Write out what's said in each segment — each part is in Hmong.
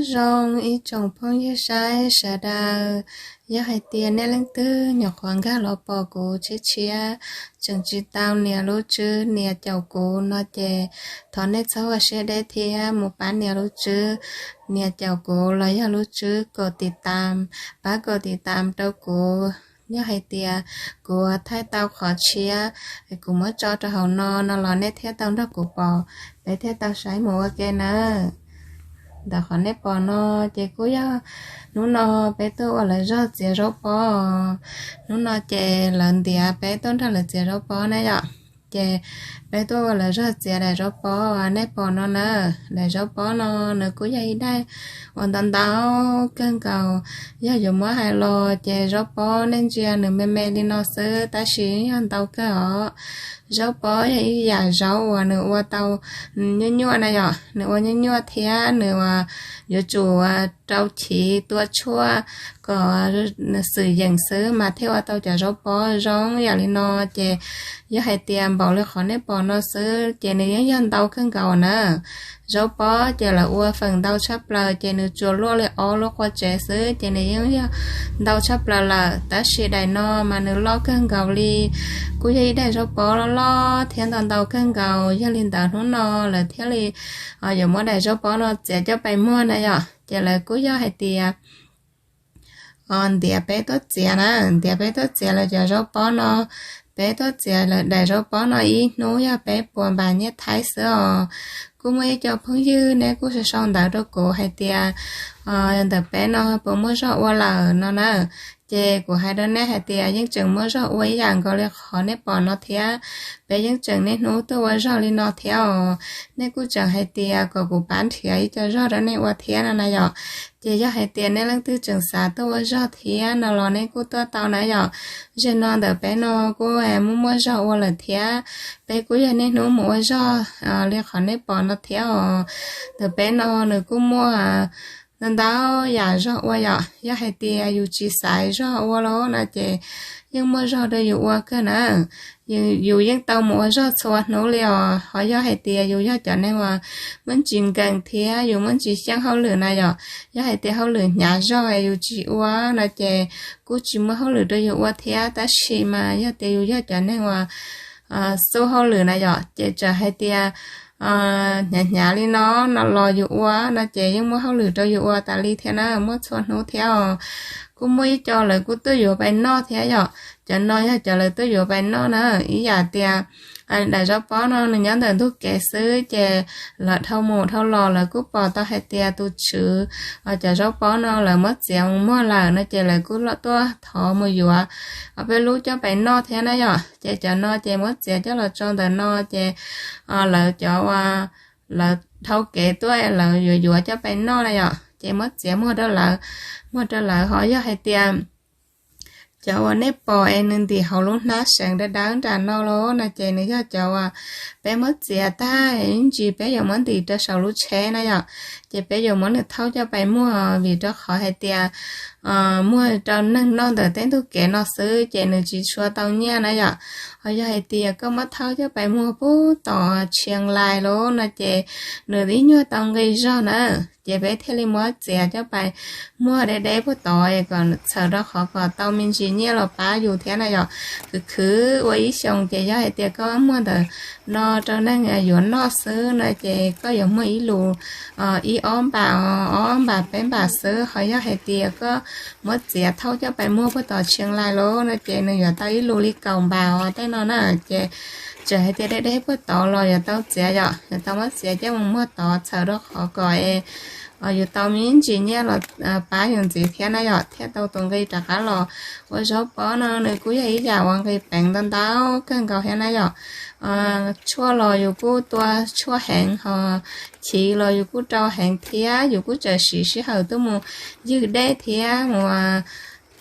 Zoo ib tsoom phooj ywg saib sawv daws, yog hais tias nej leej twg nyuam qhuav nkag los pom kuv tshiab tshiab, tseem tsis tau nias lub tswb nias caum kuv no ces thov nej txhob ua siab deb thiab mus pab nias lub tswb nias caum kuv los yog lub tswb kom tiv tam, pab kom tiv tam rau kuv. Yog hais tias kuv thaij tau qhov tshiab kuv muab tso rau hauv no no los nej thiaj tau nrog kuv pom, peb thiaj tau saib mus ua ke nawb. Ntawm qhov nej pom no ces kuj yog hnub no peb tuaj ua lawv zog txiav zaub pob. Hnub no ces lawv ntiav peb tuaj nrog lawv txiav zaub pob na yom. Ces peb tuaj ua lawv zog txiav daim zaub pob uas nej pom no na. Daim zaub pob no nws kuj yog ib daim uas ntau ntau kawg nkaus. Yog yuav muab hais los ces zaub pob nej ntsia nws me me li no xwb tab sis yog ntau kawg os. Zaub pob yog ib yam zaub uas nws ua tau nyuaj nyuaj na yom, nws ua nyuaj nyuaj thiab nws yuav tsum rau chiv tua tshuaj kom xwm yeem xwb mas thiaj ua tau cov zaub pob zoo yam li no. Ces yog hais tias npaum li qhov nej pom no xwb ces nws yeej yog ntau kawg nkaus na. Zaub pob ces lawv ua feem ntau tshaj plaws ces nws tsuas luaj li ob lub qua tsev xwb ces nws yeej yog ntau tshaj plaws lawm. Tab sis daim no mas nws loj kawg nkaus li, kuj yog ib daim zaub pob loj loj thiab ntau ntau kawg nkaus. Yog li ntawd hnub no lawv thiaj li yuav muab daim zaub pob no txiav coj pais muag na yom. Ces lawv kuj yog hais tias ntiav peb tuaj txiav na, ntiav peb tuaj txiav lawv cov zaub pob no. Peb tuaj txiav lawv daim zaub pob no ib hnub yog peb puas npam nyiaj Thaib xwb os. Kuj muaj ib co phooj ywg neb kuj sau sau ntawv rau kuv hais tias ntawm peb no puas muaj zog ua lawm no na. Ces kuv hais rau nej hais tias yeej tseem muaj zog ua ib yam nkaus li qhov nej pom no thiab. Peb yeej tseem niaj hnub tuaj ua zog li no thiab os. Nej kuj tseem hais tias kom kuv pab nrhiav ib co zog rau nej ua thiab no na yom. Ces yog hais tias nej leej twg tseem xav tuaj ua zog thiab no los nej kuj tuaj tau na yom. Zaum no ntawm peb no kuj muaj muaj zog ua lawm thiab. Peb kuj yog niaj hnub mus ua zog li qhov nej pom no thiab os. Ntawm peb no nws kuj muaj ntau ntau yam zog ua yom. Yog hais tias yus tsis xaiv zog ua los no ces yeej muaj zog rau yus ua kawg na. Yus yeej tau mus ua zog txhua hnub li os. Ho yog hais tias yus yog cov neeg uas muaj ntsis nkees thiab yus muaj ntsis xyeej hauj lwm na yom, yog hais tias hauj lwm hnyav zog yus tsis ua no ces kuj tsis muaj hauj lwm rau yus ua thiab. Tab sis mas yog tias yus yog cov neeg uas xub hauj lwm na yom, ces txawm hais tias hnyav hnyav li no no los yus ua no ces yeej muaj hauj lwm rau yus ua tas li thiab na, muaj txhua hnub thiab os. Kuj muaj ib co lawv kuj tuaj yuav pais noj thiab yom. Cov no yog cov lawv tuaj yuav pais noj na. Ib yam tias daim zaub pob no nws nyob ntawm ntug kev xwb ces lawv dhau mus dhau los lawv kuj pom tau hais tias tus tswv cov zaub pob no lawv muab txiav mus muag lawm no ces lawv kuj tuaj thov mus yuav ob peb lub coj pais noj thiab na yom. Ces cov no ces muab txiav coj los tso ntawm no ces lawv cov uas lawv dhau kev tuaj lawv yuav yuav coj pais noj na yom, ces muab txiav muag rau lawv, muag rau lawv. Ho yog hais tias cov uas nej pom es nws ntim hauv lub hnab seev dawb dawb nram no los no ces nws yog cov uas peb muab txiav tag ib ntsis peb yuav muab ntim rau saum lub tsheb na yom. Ces peb yuav muab nws thauj coj pais muag vim rau qhov hais tias muag rau neeg noj ntawm tej ntug kev no xwb ces nws tsis tshua tau nyiaj na yom. Ho yog hais tias koj muab thauj coj pais muag puag tom Tshias Lais los no ces nws ib nyuag tau nqi zog na. Ces peb thiaj li muab txiav coj pais muag deb deb puag tod kom txhawm rau qhov kom tau me ntsis nyiaj los pab yus thiab na yom. Khwv khwv ua ib xyoos ces yog hais tias koj muag ntawm no rau neeg yuav noj xwb no ces koj yuav muag ib lus ib ob npam, ob npam peb npam xwb. Ho yog hais tias koj muab txiav thauj coj pais muag puag tom Tshias Lais los no ces nws yuav tau ib lus li kaum npam os tej no na. Ces txawm hais tias deb deb puag tod los yuav tau txiav yom, yuav tau muab txiav coj mus muag tod txhawm rau qhov kom yus tau me ntsis nyiaj los pab yus ntxiv thiab na yom, thiaj tau tus nqi rov qab los. Ua zaub pob no nws kuj yog ib yam uas nqi peev ntau ntau kawg nkaus thiab na yom. Tshuaj los yus kuj tua tshuaj heev, ho chiv los yus kuj rau heev thiab yus kuj txawm siv sij hawm tuaj mus ywg dej thiab mus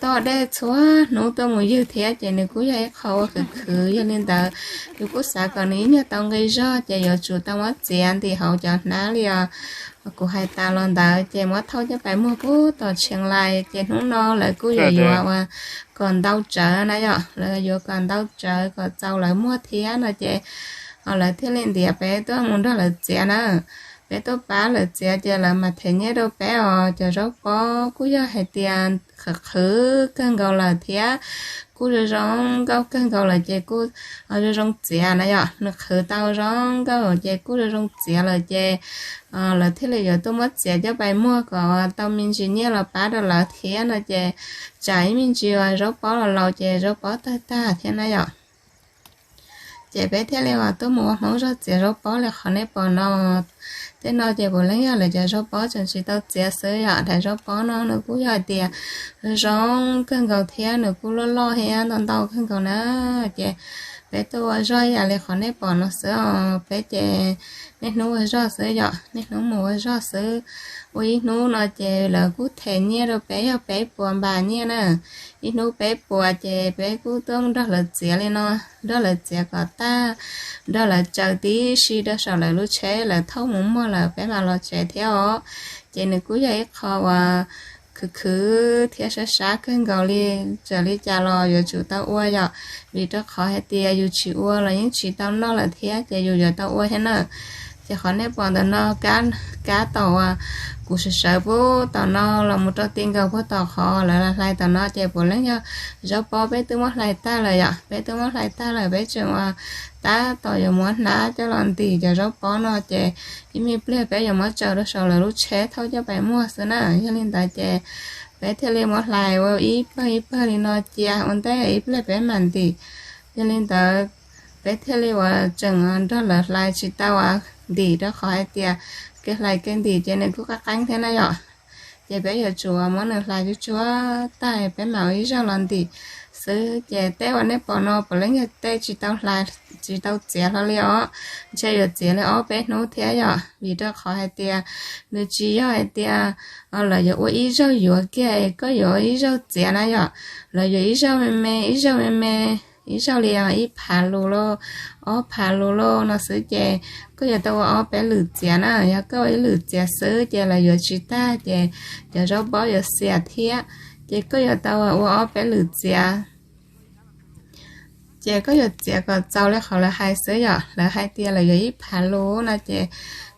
toj dej txhua hnub tuaj mus ywg thiab ces nws kuj yog ib qho ua khwv khwv. Yog li ntawd yus kuj xav kom nws ib nyuag tau nqi zog ces yuav tsum tau muab txiav ntim hauv cov hnab li os. Kuv hais tas los ntawd ces muab thauj coj pais muag puag tom Tshias Lais ces hnub no lawv kuj yuav yuav uas kom ntau tsawv na yom, lawv yuav kom ntau tsawv kom txaus lawv muag thiab no ces lawv thiaj li ntiav peb tuaj mus nrog lawv txiav na. Peb tuaj pab lawv txiav ces lawv mam them nyiaj rau peb os. Cov zaub pob kuj yog hais tias qhwv qhwv kawg nkaus lawm thiab kuj zoo zoo nkauj kawg nkaus lawm ces kuj zoo zoo txiav na yom. Nws qhwv tau zoo nkauj ces kuj zoo zoo txiav lawm ces lawv thiaj li yuav tuaj muab txiav coj pais muag kom tau me ntsis nyiaj los pab rau lawv thiab no ces tsam ib me ntsis uas zaub pob los laus ces zaub pob tawg tag thiab na yom. Ces peb thiaj li uas tuaj mus ua Hmoob zog txiav zaub pob li qhov nej pom no. Tej no ces puav leej yog lawv cov zaub pob tseem tsis tau txiav xwb yom. Daim zaub pob no nws kuj yog hais tias zoo kawg nkaus thiab nws kuj loj loj thiab ntau ntau kawg nkaus na. Ces peb tuaj ua zog ib yam li qhov nej pom no xwb os. Peb ces niaj hnub ua zog xwb yom, niaj hnub mus ua zog xwb. Ua ib hnub no ces lawv kuj them nyiaj rau peb yog peb puas npas nyiaj na. Ib hnub peb puas ces peb kuj tuaj nrog lawv txiav li no, nrog lawv txiav kom tag, nrog lawv tsaws tib si rau saum lawv lub tsheb, lawv thauj mus muag lawm peb mam los tsev thiab os. Ces nws kuj yog ib qho uas khwv khwv thiab sab sab kawg nkaus li, txawm li cas los yuav tsum tau ua yom, vim rau qhov hais tias yus tsis ua los yeej tsis tau noj lawm thiab ces yus yuav tau ua thiab na. Ces qhov nej pom ntawm no kab, kab tom uas kuv sawv sawv puag tom no los mus rau ti nkaus puag tom qhov lawv hlais tom no ces puav leej yog zaub pob peb twb muab hlais tag lawm yom. Peb twb muab hlais tag lawm, peb tseem uas tab tom yuav muab hnab coj los ntim cov zaub pob no ces ib me pliag peb yuav muab tsaws rau saum lawv lub tsheb thauj coj pais muag xwb na. Yog li ntawd ces peb thiaj li muab hlais ua ib pawg ib pawg li no cia ua ntej ib pliag peb mam ntim. Yog li ntawd peb thiaj li uas tseem nrog lawv hlais tsis tau uas ntim rau qhov hais tias kev hlais kev ntim ces nws kuj qab qeeb thiab na yom. Ces peb yuav tsum muab nws hlais tsuag tsuag tag peb mam ua ib zaug los ntim xwb. Ces tej uas nej pom no puav leej yog tej tsis tau hlais, tsis tau txiav hlo li os, ntshe yuav txiav li ob peb hnub thiab yom, vim rau qhov hais tias nws tsis yog hais tias lawv yuav ua ib zaug yuav kiag koj yuav ua ib zaug txiav na yom. Lawv yuav ib zaug me me, ib zaug me me, ib zaug li ib phav lus lauj, ob phav lus lauj no xwb ces koj yuav tau ua ob peb lwm txiav na. Yog koj ua ib lwm txiav xwb ces lawv yuav tsis tag ces cov zaub pob yuav xiam thiab. Ces koj yuav tau ua ob peb lwm txiav. Ces koj yuav txiav kom txaus li qhov lawv hais xwb yom. Lawv hais tias lawv yuav ib phav lus no ces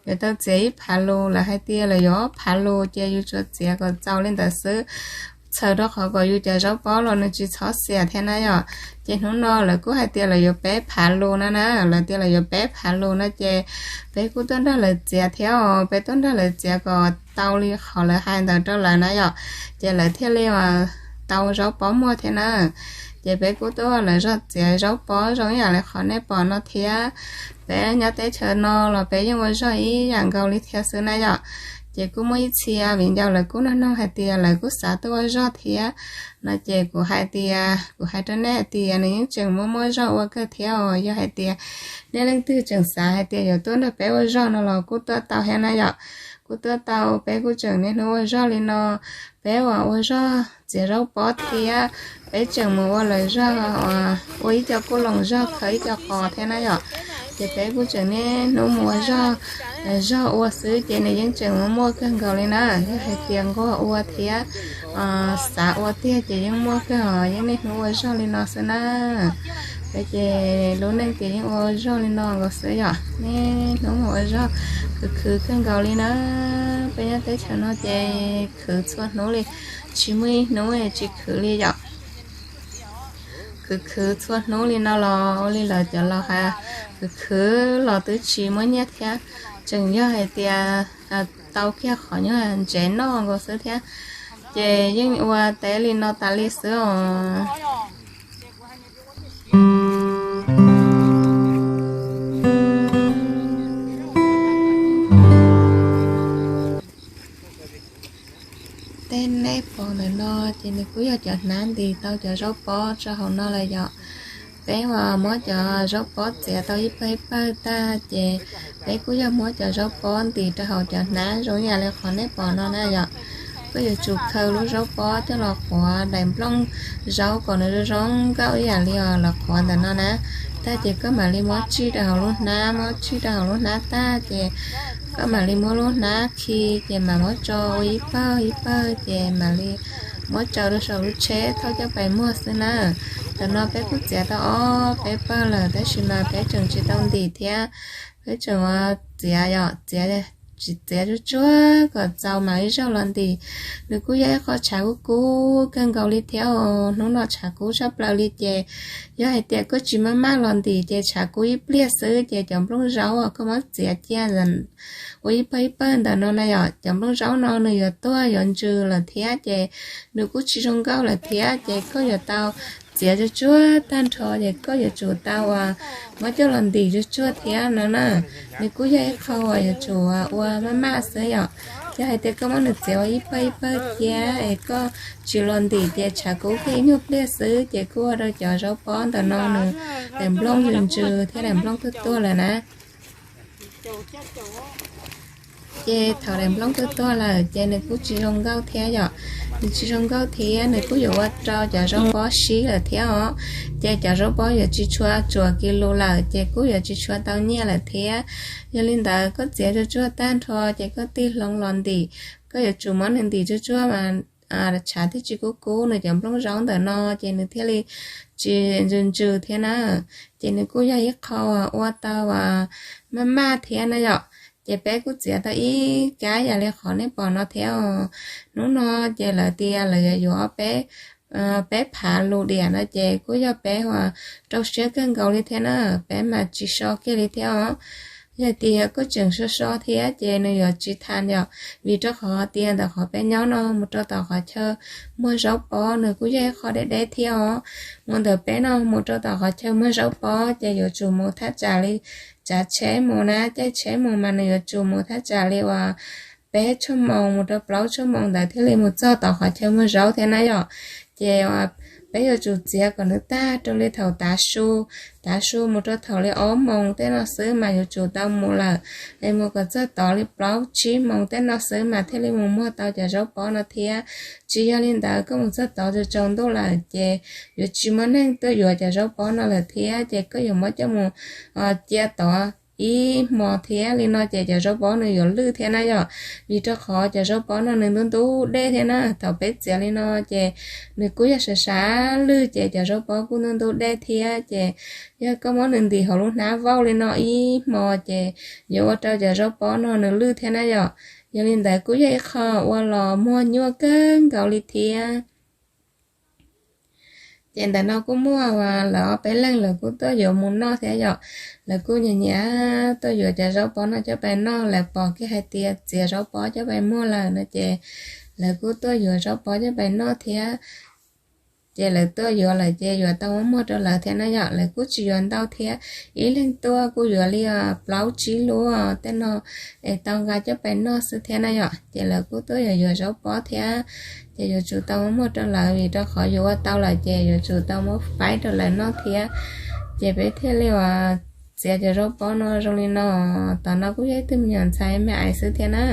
yuav tau txiav ib phav lus, lawv hais tias lawv yuav ob phav lus ces yus tsuas txiav kom txaus li ntawd xwb, txhawm rau qhov kom yus cov zaub pob los nws tsis txhob xiam thiab na yom. Ces hnub no lawv kuj hais tias lawv yuav peb phav lus no na, lawv tias lawv yuav peb phav lus no ces peb kuj tuaj nrog lawv txiav thiab os, peb tuaj nrog lawv txiav kom tau li qhov lawv hais ntawd rau lawv na yom. Ces lawv thiaj li tau zaub pob muag thiab na. Ces peb kuj tuaj ua lawv zog txiav zaub pob zoo ib yam li qhov nej pom no thiab. Peb nyob teb chaws no los peb yeej ua zog ib yam nkaus li thiab xwb na yom. Ces kuj muaj ib txhia viv ncaus lawv kuj nug nug hais tias lawv kuj xav tuaj ua zog thiab no ces kuv hais tias, kuv hais rau nej hais tias nws yeej tseem muaj muaj zog ua kawg thiab os. Yog hais tias nej leej twg tseem xav hais tias yuav tuaj nrog peb ua zog no los kuj tuaj tau thiab na yom. Kuj tuaj tau, peb kuj tseem niaj hnub ua zog li no. Peb uas ua zog txiav zaub pob thiab peb tseem mus ua lawv zog, ua ib co kuj loos zog khaws ib co qos thiab na yom. Ces peb kuj tseem niaj hnub mus ua zog, zog ua xwb ces nws yeej tseem muaj muaj kawg nkaus li na. Yog hais tias nquag ua thiab xav ua tiag ces yeej muaj kawg os, yeej niaj hnub ua zog li no xwb na. Peb ces lub neej ces yeej ua zog li no nkaus xwb yom, niaj hnub mus ua zog khwv khwv kawg nkaus li na. Peb nyob teb chaws no ces khwv txhua hnub li, tsis muaj ib hnub tsis khwv li yom. Khwv khwv txhua hnub li no los ua li lawv cov laus hais, khwv khwv los twb tsis muaj nyiaj thiab, tseem yog hais tias tau kiag qhov nyuag ntsev noj nkaus xwb thiab. Ces yeej ua teb li no tas li xwb os. Tej nej pom ntawm no ces nws kuj yog cov hnab ntim tau cov zaub pob rau hauv no lawm yom. Peb uas muab cov zaub pob txiav tau ib pawg ib pawg tag ces peb kuj yog muab cov zaub pob ntim rau hauv cov hnab zoo ib yam li qhov nej pom no na yom. Koj yuav tsum khaws lub zaub pob coj los qhuav daim nplooj zaub kom nws zoo zoo nkauj ib yam li os lawv qhuav ntawm no na. Tag ces koj mam li muab tsij rau hauv lub hnab, muab tsij rau hauv lub hnab tag ces koj mam li muab lub hnab khi ces mam muab tso ua ib pawg ib pawg ces mam li muab tsaws rau saum lub tsheb thauj coj pais muag xwb na. Tam no peb kuj txiav tau ob peb pawg lawm tab sis mas peb tseem tsis tau ntim thiab. Peb tseem txiav yom, txiav txiav tsuag tsuag kom txaus mam ib zaug los ntim. Nws kuj yog ib qho tshav kub kub kawg nkaus li thiab os. Hnub no tshav kub tshaj plaws li ces yog hais tias koj tsis maj maj los ntim ces tshav kub ib pliag xwb ces cov nplooj zaub uas koj muab txiav cia ua ib pawg ib pawg ntawm no na yom, cov nplooj zaub no nws yuav tuag yuav ntsws lawm thiab ces nws kuj tsis zoo nkauj lawm thiab ces koj yuav tau txiav tsuag tsuag tag nrho ces koj yuav tsum tau uas muab coj los ntim tsuag tsuag thiab no na. Nws kuj yog ib qho uas yuav tsum ua maj maj xwb yom. Yog hais tias koj muab nws txiav ua ib pawg ib pawg cia es koj tsis los ntim ces tshav kub kiag ib nyuag pliag xwb ces kuj ua rau cov zaub pob ntawm no nws daim nplooj ntsws ntsws thiab daim nplooj tuag tuag lawm na. Ces thaum daim nplooj tuag tuag lawm ces nws kuj tsis zoo nkauj thiab yom. Nws tsis zoo nkauj thiab nws kuj yuav ua rau cov zaub pob sib lawm thiab os. Ces cov zaub pob yuav tsis tshua tsuam kis lus lawm ces kuj yuav tsis tshua tau nyiaj lawm thiab. Yog li ntawd koj txiav tsuag tsuag tag nrho ces koj tig hloov los ntim. Koj yuav tsum muab nws ntim tsuag tsuag mas tshav thiaj tsis kub kub nws cov nplooj zaub ntawm no ces nws thiaj li tsis ntsws ntsws thiab na. Ces nws kuj yog ib qho ua tau maj maj thiab na yom. Ces peb kuj txiav tau ib kab yam li qhov nej pom no thiab os. Hnub no ces lawv tias lawv yuav yuav peb peb phav lus diam no ces kuj yog peb uas rau siab kawg nkaus li thiab na. Peb mas tsis so kiag li thiab os. Yog tias koj tseem so so thiab ces nws yuav tsis tha yom. Vim rau qhov tias ntawm qhov peb nyob no mus rau tom qhov chaw muag zaub pob nws kuj yog ib qho deb deb thiab os. Mus ntawm peb no mus rau tom qhov chaw muag zaub pob ces yuav tsum mus thaj tsam li tsav tsheb mus na, caij tsheb mus mas nws yuav tsum mus thaj tsam li uas peb tshuaj moos mus rau plaub tshuaj moos ntawd thiaj li mus txog tom qhov chaw muag zaub thiab na yom. Ces peb yuav tsum txiav kom nws tag rau li thaum tav su, tav su mus rau thaum li ob moos tej no xwb mas yuav tsum tau mus lawm. Es mus kom txog tod li plaub tsib moos tej no xwb mas thiaj li mus muag tau cov zaub pob no thiab. Tsis yog li ntawd koj mus txog tod tsaus ntuj lawm ces yuav tsis muaj neeg tuaj yuav cov zaub pob no lawm thiab ces koj yuav muab coj mus cia tod ib hmo thiab li no ces cov zaub pob nws yuav lwj thiab na yom. Vim rau qhov cov zaub pob no nws ntub ntub dej thiab na, thaum peb txiav li no ces nws kuj yog sav sav lwj ces cov zaub pob kuj ntub ntub dej thiab ces yog koj muab nws ntim hauv lub hnab vauj li no ib hmo ces yuav ua rau cov zaub pob no nws lwj thiab na yom. Yog li ntawd kuj yog ib qho ua los muag nyuaj kawg nkaus li thiab. Ces ntawm no kuj muaj uas lawv ob peb leeg lawv kuj tuaj yuav mus noj thiab yom. Lawv kuj nyiam nyiam tuaj yuav cov zaub pob no coj pais noj, lawv pom kiag hais tias txiav zaub pob coj pais muag lawm no ces lawv kuj tuaj yuav zaub pob coj pais noj thiab. Ces lawv tuaj yuav lawm ces yuav tau muab muag rau lawv thiab na yom. Lawv kuj tsis yuav ntau thiab, ib leeg tuaj kuj yuav li plaub tsib lub tej no es tau nqa coj pais noj xwb thiab na yom. Ces lawv kuj tuaj yuav yuav zaub pob thiab, ces yuav tsum tau muab muag rau lawv vim rau qhov yuav ua tau lawm ces yuav tsum tau muab faib rau lawv noj thiab. Ces peb thiaj li uas txiav cov zaub pob no zoo li no. Tom no kuj yog ib tug me nyuam ntxhais me ais xwb thiab na.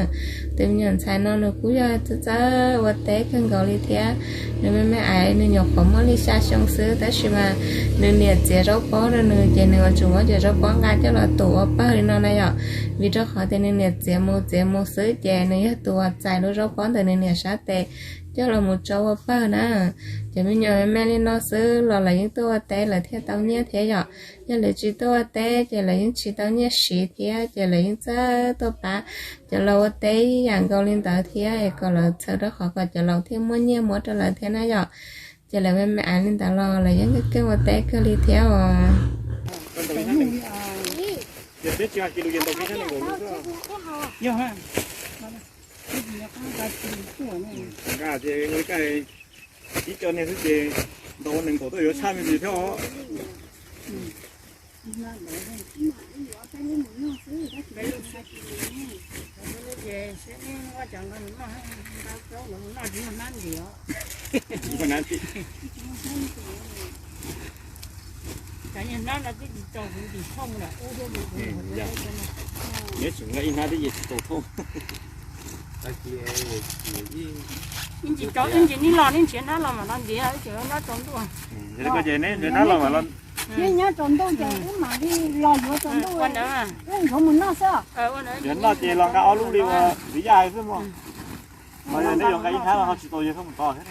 Tus me nyuam ntxhais no nws kuj yog txawj txawj ua teb kawg nkaus li thiab. Nws me me ais nws nyuam qhuav muaj li xya xyoo xwb tab sis mas nws niam txiav zaub pob rau nws ces nws yuav tsum muab cov zaub pob nqa coj los tum ua pawg li no na yom. Vim rau qhov tias nws niam txiav mus txiav mus xwb ces nws yog tus uas txais lub zaub pob ntawm nws niam sab tes coj los mus tsau ua pawg na. Cov me nyuam me me li no xwb los lawv yeej tuaj ua teb lawv thiaj tau nyiaj thiab yom. Yog lawv tsis tuaj ua teb ces lawv yeej tsis tau nyiaj siv thiab ces lawv yeej txawj tuaj pab cov laus ua teb ib yam nkaus li ntawd thiab es kom lawv txhawm rau qhov kom cov laus thiaj muaj nyiaj muab rau lawv thiab na yom. Ces lawv me me ais li ntawd los lawv yeej keej ua teb kawg li thiab os. Ib co niag xwb ces ntaus nees nkaum tuaj yuav tshaj me ntsis thiab os. Nyob tseem nqa ib hnab twb yeej tsis tau thauj. Ib ntsis tau, ib ntsis neb los neb nrhiav hnab los mam los ntiav, ib tsam nyob tsaus ntuj. Neb nyob tsaus ntuj ces wb mam li los yuav tsaus ntuj, wb yuav mus noj xwb. Yuav noj ces los nqa ob lub li ua vim yaj hais xwb mog. Los yog neb yuav nqa ib hnab los ho tsis tau yawg thauj mus tod thiab.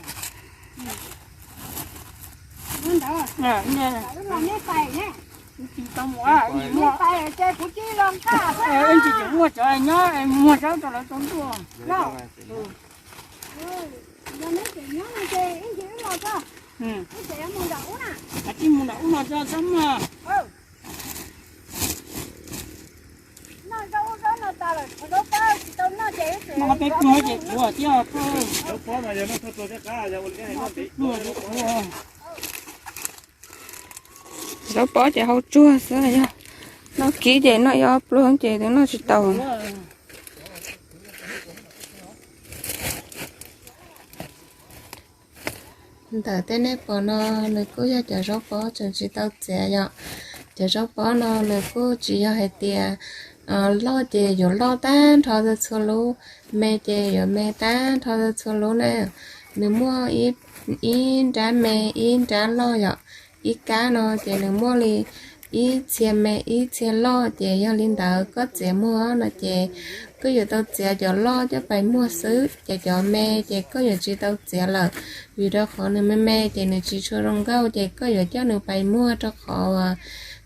Ntawd, wb los neb pais ne. Kuv tsis tau mus, ib ntsis muaj, ib ntsis tseem muaj cov nyob es muag zaub rau lawv tau ntuj. Ib ntsis mus nram ub no tso txhob muag. Noj peb pluag ces pluag thiab. Zaub pob ces hau tsuag xwb, yog noj kib ces noj ib ob pluag ces twb noj tsis tau. Ntawm tej nej pom no nws kuj yog cov zaub pob tseem tsis tau txiav yom. Cov zaub pob no nws kuj tsis yog hais tias loj ces yuav loj tag nrho txhua lub, me ces yuav me tag nrho txhua lub na. Nws muaj ib nrab me ib nrab loj yom. Ib kab no ces nws muaj li ib txhia me ib txhia loj, ces yog li ntawd koj txiav muag no ces koj yuav tau txiav cov loj coj pais muag xwb, ces cov me ces koj yuav tsis tau txiav lawm. Vim rau qhov nws me me ces nws tsis tshua zoo nkauj, ces koj yuav coj nws pais muag rau qhov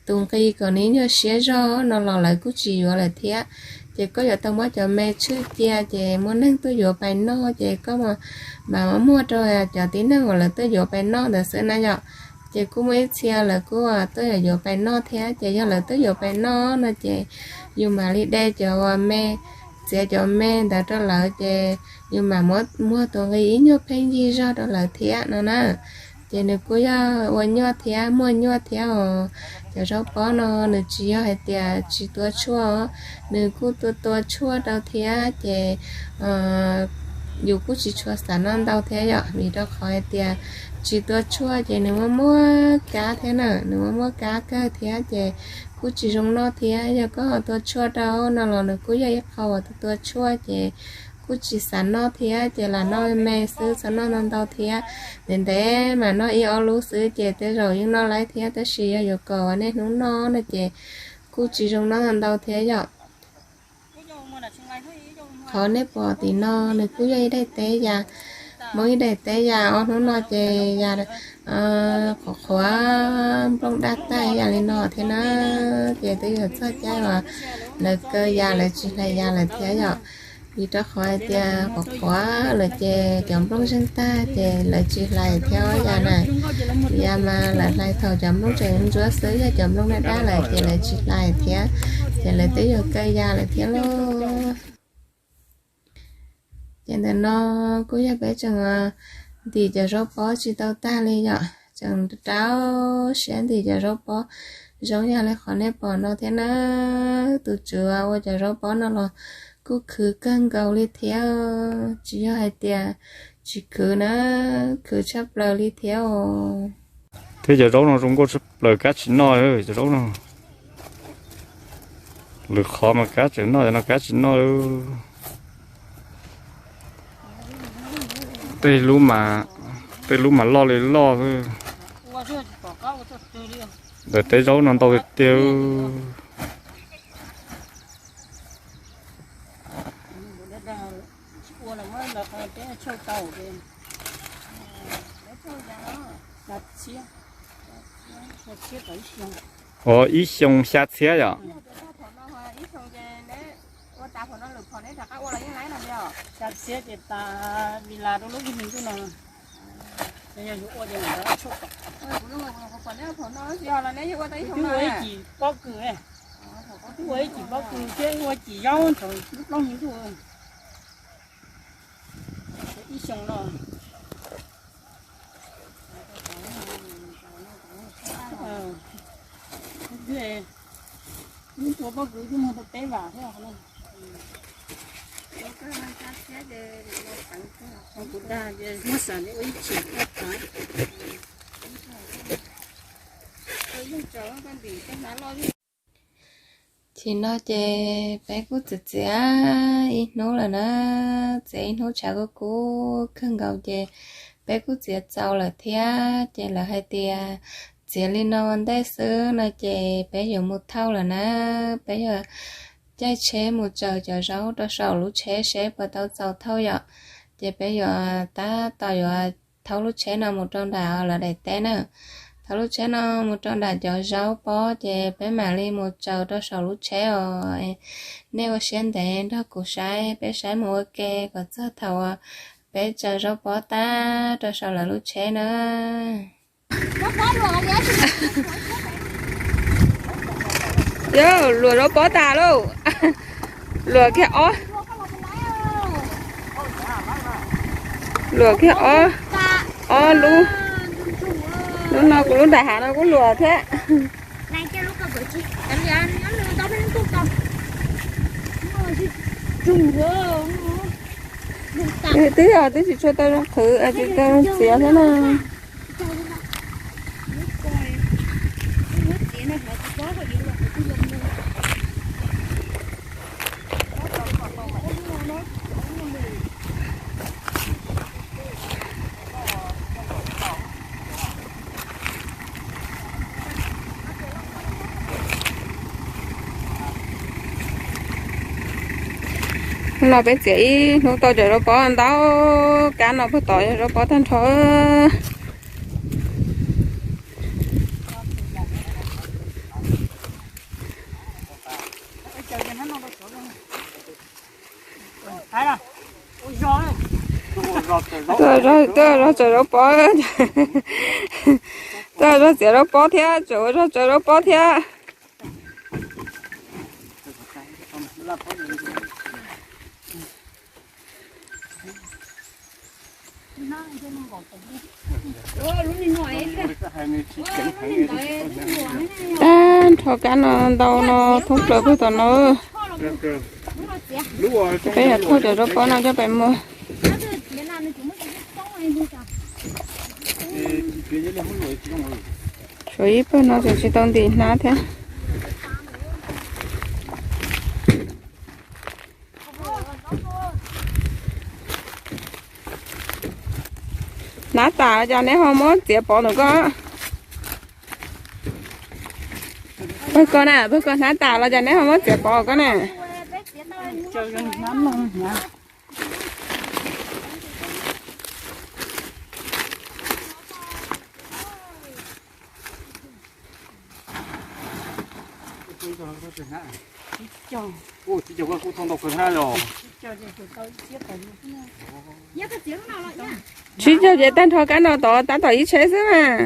tus nqi kom nws nyuaj siab zog no los lawv kuj tsis yuav lawm thiab. Ces koj yuav tau muab cov me tshwj cia ces muaj neeg tuaj yuav pais noj, ces koj mam muab muag rau cov tib neeg uas lawv tuaj yuav pais noj ntawd xwb na yom. Ces kuj muaj ib txhia lawv kuj tuaj yuav pais noj thiab, ces yog lawv tuaj yuav pais noj no ces yus mam li de cov me, txiav cov me ntawd rau lawv, ces yus mam muab muag tus nqi ib nyuag pheej yig zog rau lawv thiab no na. Ces nws kuj yog ua nyuaj thiab muag nyuaj thiab os. Cov zaub pob no nws tsis yog hais tias tsis tua tshuaj, nws kuj tua tua tshuaj rau thiab, ces yus kuj tsis tshua xav noj ntau thiab yom, vim rau qhov hais tias tsis tua tshuaj ces nws muaj muaj kab thiab na, nws muaj muaj kab kawg thiab, ces kuj tsis zoo noj thiab. Yog koj ho tua tshuaj rau no los nws kuj yog ib qho uas tua tua tshuaj, ces kuj tsis xav noj thiab, ces lam noj me xwb, txhob noj ntau ntau thiab. Ntev ntev mas noj ib ob lub xwb ces tej zaum yeej noj laib thiab, tab sis yog yuav kom niaj hnub noj no ces kuj tsis zoo noj ntau ntau thiab yom. Qhov nej pom tim no nws kuj yog ib daim teb yas, muaj ib daim teb yas ob hnub no ces yas qhuav qhuav nplooj daj tag yam li no thiab na. Ces twb yog txog caij uas lawv kaw yas lawv tsis hlais yas lawm thiab yom. Vim rau qhov hais tias qhuav qhuav lawm ces cov nplooj zeeg tag ces lawv tsis hlais thiab yas na. Yas mas lawv hlais thaum cov nplooj tseem ntsuab xwb, yog cov nplooj daj daj lawm ces lawv tsis hlais thiab, ces lawv twb yog kaw yas lawm thiab lauj. Ces ntawm no kuj yog peb tseem ntim cov zaub pob tsis tau tag li yom, tseem rau siab ntim cov zaub pob. Zoo yam li qhov nej pom no thiab na, tus tswv ua cov zaub pob no los kuj khwv kawg nkaus li thiab, tsis yog hais tias tsis khwv na, khwv tshaj plaws li thiab os. Thiab cov zaub no zoo nkauj tshaj plaws, kab tsis noj cov zaub no. Lwm qhov mas kab tseem noj, cov no kab tsis noj. Tej lub mas, tej lub mas loj li loj xwb. Ntawm tej zaub no ntau tiag tiag. Ua ib xyoo xya txhiab yom. Xya txhiab ces tas vim las rau lub ntuj no. Ua ib cim pob kws, ua ib cim pob kws thiab ua ib cim zaub ntawm lub plaub hlis ntuj. Ib xyoo no. Ua pob kws twb muag tau peb vam thiab. Kuv dag ces muab xav li ua ib cim pob kws. Tim no ces peb kuj txiav txiav ib hnub lawm na, txiav ib hnub tshav kuj kub kawg nkaus ces peb kuj txiav txaus lawm thiab. Ces lawv hais tias txiav li no ua ntej xwb no ces peb yuav mus thauj lawm na, peb yuav caij tsheb mus tsaws cov zaub rau saum lub tsheb seb puas tau txaus thauj yom. Ces peb yuav tab tom yuav thauj lub tsheb no mus rau nram lawv daim teb na, Thaum lub tsheb no mus rau nram cov zaub pob ces peb mam li mus tsaws rau saum lub tsheb os. Nej ua siab ntev nrog kuv saib, peb saib mus ua ke kom txog thaum uas peb tsaws zaub pob tag rau saum lawv lub tsheb na. Yog luam zaub pob tas lauj. Luam kiag ob, luam kiag ob, ob lub. Lub no kuv lub nram hav no kuj luam thiab. Twb yog twb tsis tshua tau zoo qhwv, tsis tau zoo txiav thiab na. Hnub no peb txiav ib hnub tau cov zaub pob ntau, kab no puag tod yog zaub pob tag nrho. Tuaj zog tsaws zaub pob, tuaj zog txiav zaub pob thiab, tseem ua zog tsaws zaub pob thiab. Tag nrho kab no ntau no thoob plaws puag tom no. Peb yuav thauj cov zaub pob no coj pais muag. Tshuav ib pawg no tseem tsis tau ntim hnab thiab. Hnab tas los cas neb ho muab txiav pov ntawm ko? Pawg ko na, pawg ko hnab tas los cas neb ho muab txiav pov ko na? Tsib caug ces tag nrho kab no tod tab tom ib tsheb xwb mas.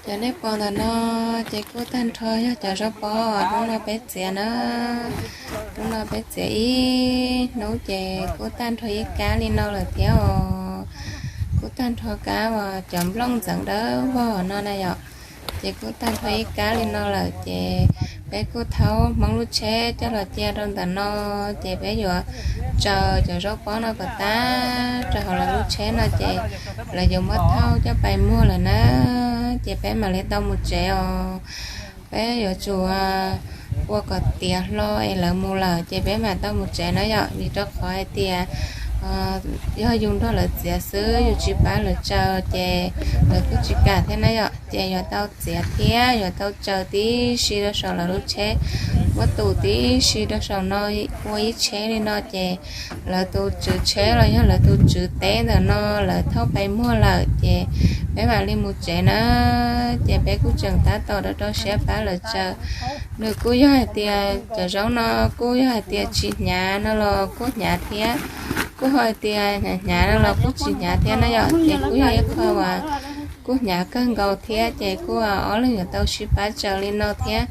Cov nej pom ntawm no ces kuj tag nrho yog cov zaub pob hnub no peb txiav na. Hnub no peb txiav ib hnub ces kuj tag nrho ib kab li no lawm thiab os. Kuj tag nrho kab uas cov nplooj ntxeev dawb vog no na yom. Ces kuj tag nrho ib kab li no lawm ces peb kuj thaub Hmoob lub tsheb coj los cia rau ntawm no, ces peb yuav tsaws cov zaub pob no kom tag rau hauv lawv lub tsheb no ces lawv yuav muab thauj coj pais muag lawm na. Ces peb mam li tau mus tsev os. Peb yuav tsum ua kom tiav hlo es lawv mus lawm ces peb mam tau mus tsev na yom, vim rau qhov hais tias yog yus nrog lawv txiav xwb yus tsis pab lawv tsaws ces lawv kuj tsis kam thiab na yom. Ces yuav tau txiav thiab yuav tau tsaws tib si rau saum lawv lub tsheb, muab tus tib si rau saum no ua ib tsheb li no ces lawv tus tswv tsheb los yog lawv tus tswv teb ntawm no lawv thauj pais muag lawm ces peb mam li mus tsev na. Ces peb kuj tseem tab tom rau rau siab pab lawv tsaws. Nws kuj yog hais tias cov zaub no kuj yog hais tias tsis hnyav no los kuj hnyav thiab, kuj ho hais tias hnyav hnyav no los kuj tsis hnyav thiab na yom. Ces kuj yog ib qho uas kuj hnyav kawg nkaus thiab ces kuj ob leeg yuav tau sib pab tsaws li no thiab.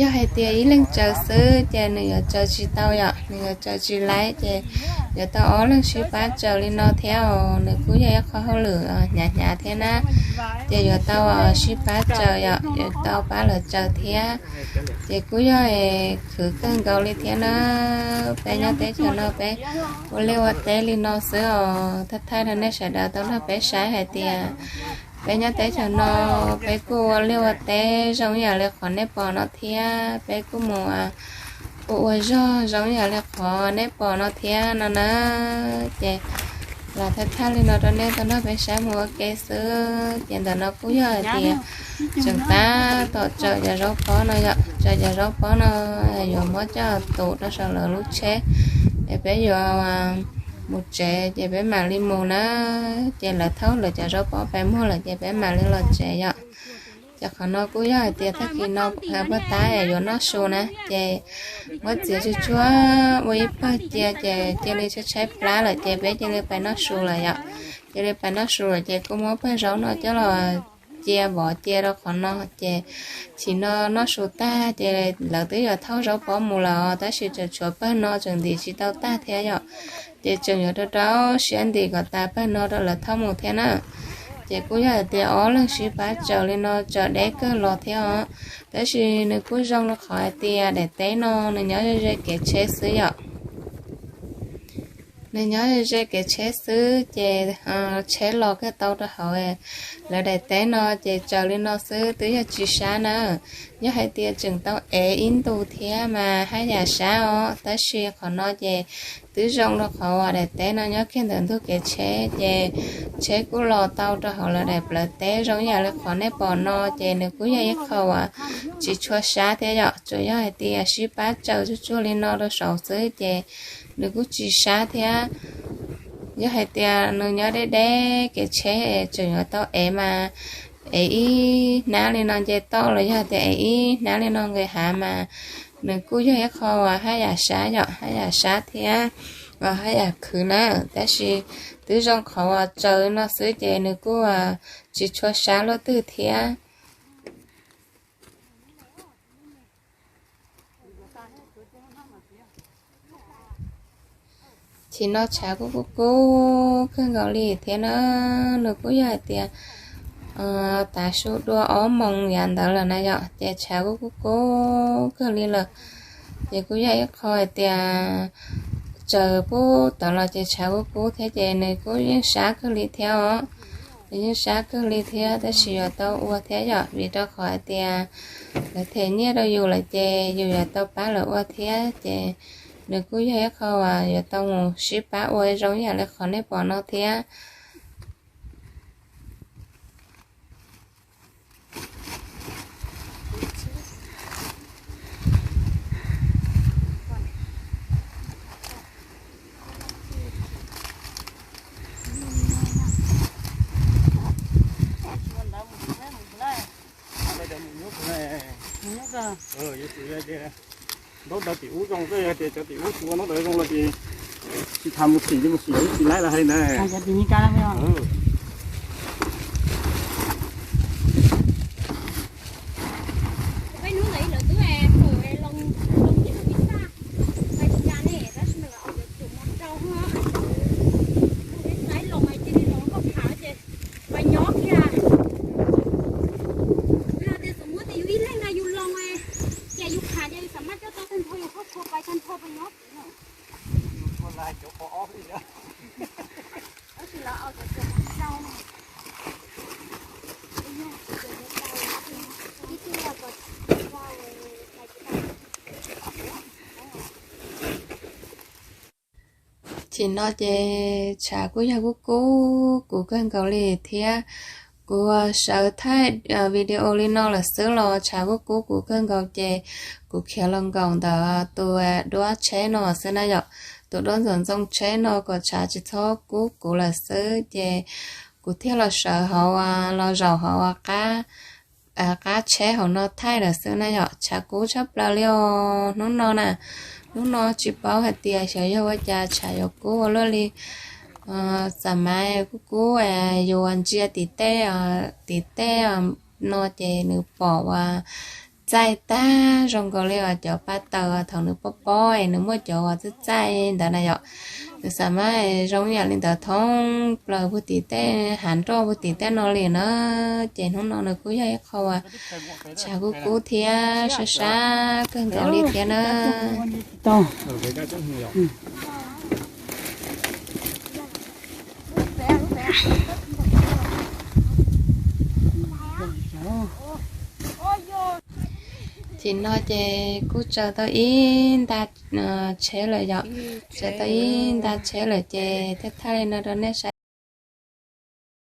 Yog hais tias ib leeg tsaws xwb ces nws yuav tsaws tsis tau yom, nws yuav tsaws tsis laib ces yuav tau ob leeg sib pab tsaws li no thiab os. Nws kuj yog ib qho hauj lwm hnyav hnyav thiab na, ces yuav tau sib pab tsaws yom, yuav tau pab lawv tsaws thiab. Ces kuj yog khwv kawg nkaus li thiab na. Peb nyob teb chaws no peb ua liaj ua teb li no xwb os. Thaij thaij rau nej sawv daws tau nrog peb saib hais tias Peb nyob teb chaws no, peb kuj ua liaj ua teb zoo ib yam li qhov nej pom no thiab, peb kuj mus ua ua zog zoo ib yam li qhov nej pom no thiab no na. Ces los thaj thaj li no rau nej tau nrog peb saib mus ua ke xwb. Ces ntawm no kuj yog hais tias tseem tab tom tsaws cov zaub pob no yom, tsaws cov zaub pob no yuav muab coj tus rau saum lawv lub tsheb, es peb yuav mus tsev ces peb mam li mus na. Ces lawv thauj lawv cov zaub pob pais muag lawm ces peb mam li los tsev yom. Ces qhov no kuj yog hais tias tag kis no puag ta yuav noj su na, ces muab txiav tsuag tsuag ua ib pawg cia ces cia li tshaib tshaib plab lawm ces peb cia li pais noj su lawm yom. Cia li pais noj su lawm ces kuj muab pawg zaub no coj los cia vov cia rau qhov no ces chim no noj su tag ces lawv twb yuav thauj zaub pob mus lawm os, tab sis tseem tshuav pawg no tseem ntim tsis tau tag thiab yom. Ces tseem yuav rau rau siab ntim kom tas pawg no rau lawv thauj mus thiab na. Ces kuj yog hais tias ob leeg sib pab tsaws li no tsaws deb kawg los thiab os. Tab sis nws kuj zoo rau qhov hais tias daim teb no nws nyob ze ze kev tsheb xwb yom. Nws nyob ze ze kev tsheb xwb ces tsheb los kawg tau rau hauv lawv daim teb no ces tsaws li no xwb twb yog tsis sab na. Yog hais tias tseem tau ev ib ntus thiab mas haj yam sab os, tab sis qhov no ces twb zoo rau qhov uas daim teb no nyob kiag ntawm ntug kev tsheb ces tsheb kuj los tau rau hauv lawv daim plawv teb zoo ib yam li qhov nej pom no ces nws kuj yog ib qho uas tsis tshua sab thiab yom, tsuas yog hais tias sib pab tsaws tsuag tsuag li no rau saud xwb ces nws kuj tsis sab thiab. Yog hais tias nws nyob deb deb kev tsheb tseem yuav tau ev mas ev ib hnab li no nce toj los yog tias ev ib hnab li no nqis hav mas nws kuj yog ib qho uas haj yam sab yom, haj yam sab thiab haj yam khwv na. Tab sis twb zoo qhov uas tsaws li no xwb ces nws kuj tsis tshua sab luaj twg thiab. Chim no tshav kuj kub kub kawg nkaus li thiab na. Nws kuj yog hais tias tav su dua ob moos yav ntawd lawm na yom, ces tshav kuj kub kub kawg li lawm. Ces kuj yog ib qho hais tias tsaws pub tawm los ces tshav kuj kub thiab ces nws kuj yeej sab kawg li thiab os. Nws yeej sab kawg li thiab tab sis yuav tau ua thiab yom, vim rau qhov hais tias lawv them nyiaj rau yus lawm ces yus yuav tau pab lawv ua thiab ces nws kuj yog ib qho uas yuav tau mus sib pab ua zoo ib yam li qhov nej pom no thiab. Ntaub daws tim ub zoo, yog tias cov tim ub tsis ua ntaub daws zoo los ces tsis tas mus xim li mus xim ib tsis laib los hais na. Yog tias xom muab tias yus ib leeg no yus los, ces yus tham ces yus xam maj coj tau tag nrho yus khuab khuav pais tag nrho pais nyob tim no. Chim no ces tshav kuj yog kub kub kuv kawg nkaus li thiab. Kuv sawv thaij video li no lawm xwb los tshav kuj kub kuv kawg nkaus ces kuv khiav los nkaum ntawm tus duab tsheb no xwb na yom. Tus duab ntxoov ntxoo tsheb no kom tshav tsis txhob kub kuv lawm xwb ces kuv thiaj los sawv hauv, los zaum hauv qab tsheb hauv no thaij lawm xwb na yom. Tshav kub tshaj plaws li os hnub no na. Hnub no tsis paub hais tias xyov yog ua cas tshav yuav kub ua luaj li. Xam mas kuj kub, yus ntsia tim tej, tim tej no ces nws pom uas txaij tag zoo nkaus li os cov pa taws thaum nws pob pob es nws muaj cov uas txaij txaij ntawd na yom. Nws xam mas zoo yam li ntawd thoob plaws puag tim tej hav nroj puag tim tej no li na. Ces hnub no nws kuj yog ib qho uas tshav kub kub thiab sab sab kawg nkaus li thiab na. Tim no ces kuj tsaws tau ib nta tsheb lawm yom. Tsaws tau ib nta tsheb lawm ces thiaj thaij li no rau nej saib.